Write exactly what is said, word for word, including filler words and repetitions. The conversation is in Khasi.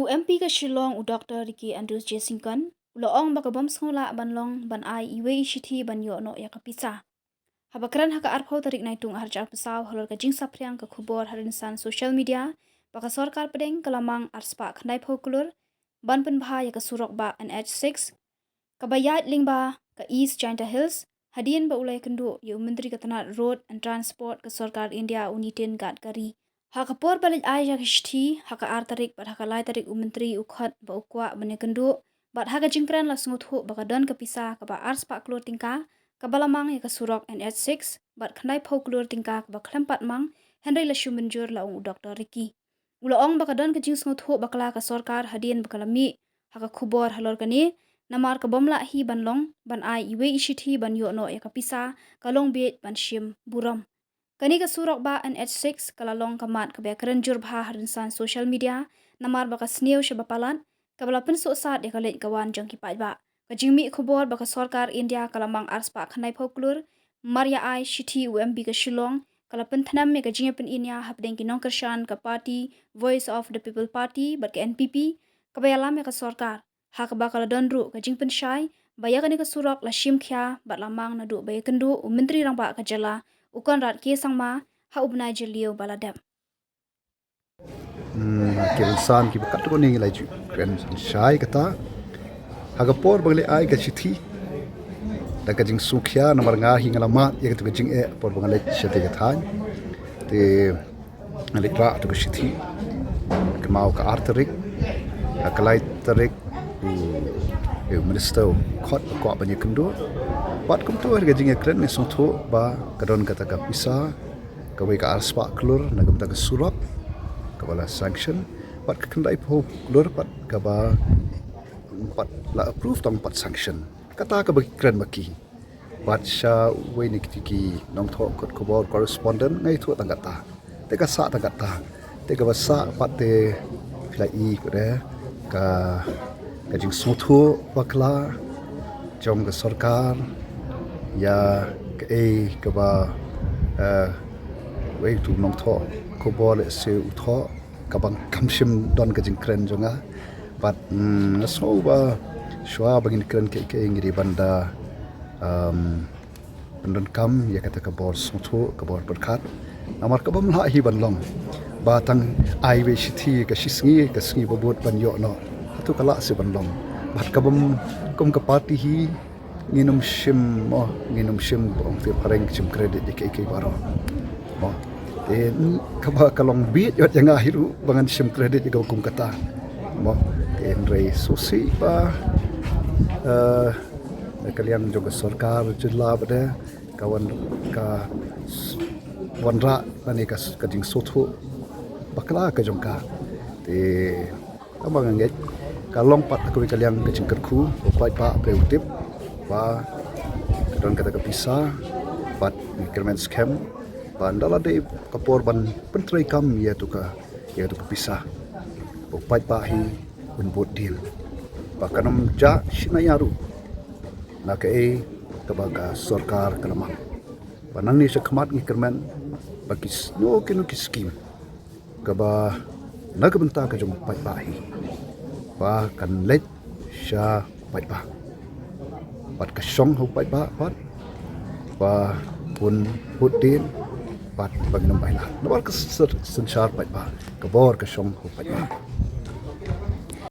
MP ka Shillong u Dr Ricky Andrews J Syngkon u la ong ba ka bym sngewlah ban long ban ai iwei i shithi ban ïoh noh ïa ka pisa. Haba kren ha ka arphew tarik Naitung arhajar arphew saw halor ka jingsaphriang ka khubor ha rynsan social media ba ka sorkar pdeng ka la mang arspah khyndaiphew klur ban pynbha ïa ka surok bah NH six kaba ïaid lyngba ka East Jaintia Hills, hadien ba u la ïakynduh ïa u Myntri ka tnad Road and Transport ka sorkar India u Nitin Gadkari. Ha ka por ba leit ai ïa ka shithi ha ka ar tarik bad ha ka lai tarik u Myntri u khot ba u kwah ban ïakynduh bad ha ka jingkren la sngewthuh ba ka don ka pisa kaba arspah klur tyngka kaba la mang ïa ka surok NH six bad khyndaiphew klur tyngka kaba khlem pat mang, hynrei la shu mynjur, la ong u Dr Ricky. U la ong ba ka don ka jingsngewthuh bakla ka sorkar hadien ba ka la mih ha ka khubor halor kane, namar ka bym lah hi ban long ban ai iwei i shithi ban ïoh noh ïa ka pisa, ka long bieit ban shim burom. Kane ka surok bah NH six ka la long ka mat kaba ïakren jur bha ha rynsan social media, namar ba ka sniew shaba palat kaba la pynsuhsat ïa ka leit ka wan jong ki paidbah. Ka jingmih khubor ba ka sorkar India ka la mang arspah khyndaiphew klur mar ïa ai shithi u MP ka Shillong ka la pynthnem ïa ka jingïapyniaid hapdeng ki nongkyrshan ka party Voice of the People Party bad ka NPP kaba ïalam ïa ka sorkar, ha kaba ka la don ruh ka jingpynshai ba ïa kane ka surok la shim khia bad la mang naduh ba ïakynduh u Myntri Rangbah ka jylla u Conrad K Sangma ha u bnai Jylliew ba la dep. Hmm, ki rynsan kiba katto katne ngi la ju kren shai kata. Ha ka por ba nga leit ai ka shithi da ka jingsngewkhia, namar nga hi nga la mad ïa kata ka jingeh por ba nga leit shatei ka thaiñ. Te nga leit rah ïa ka shithi kynmaw ka ar tarik, ha ka lai tarik u, u minister u khot ba kwah ban ïakynduh. Bad kumta ha ka jingïakren ngi sngewthuh ba ka don kata ka pisa kawei ka arspah klur na ka bynta ka surok kaba la sanction, bad ka khyndaiphew klur pat kaba pat la approve tang pat sanction. Kata kaba ki kren ma ki. Bad sha uwei na kiti ki nongthoh kot khubor, correspondent, nga ïathuh tang kata. Te ka sah tang kata. Te kaba sah pat te phi la i khuda ka, ka jingsngewthuh bakla jong ka sorkar ïa kaei kaba, eh, uwei utu u nongthoh khubor lehse u thoh kaba kam shym don ka jingkren jong nga. Bad, mm, nga sngew ba shuwa ba ngin kren kaei kaei ngi dei ban da, um, pyndonkam ïa kata ka bor sngewthuh, ka bor pyrkhat. Namar ka bym lah hi ban long ba tang ai iwei i shithi ka shisngi, ka sngi ba bud ban ïoh noh. Hato ka lah shuh ban long? Bad ka bym, kum ka party hi ngin ym shim, mo, ngin ym shim, ba ong te phareng, shim credit ïa kaei kaei baroh, mo. Te kaba ka long bieit ïa nga hi ruh ba ngan shim credit ïa kaba kum kata, mo. Te hynrei sngewsih ba, eh, na ka liang jong ka sorkar jylla ba dei ka wan, ka s-, wanrah lane ka s-, ka jingsngewthuh bakla ka jong ka. Te kaba nga ngeit ka long pat kawei ka liang ka jingkyrkhu, u paidbah ba u tip ba ka don kata ka pisa, bad ngi kyrmen skhem ba ynda la dei ka por ban pyntreikam ïa tu ka, ïa tu ka pisa, u paidbah hi un bud dien ba kan ym jah shynna ïa ruh na kaei kaba ka sorkar ka la mang. Ba nangne sha khmat ngi kyrmen ba ki snoh kino ki skim kaba na ka bynta ka jong u paidbah hi ba kan leit sha u paidbah, bad ka shong ha u paidbah pat ba un bud dien, bad ba ngin ym ailad. Namar ka syn-, synshar paidbah, ka bor ka shong ha u paidbah.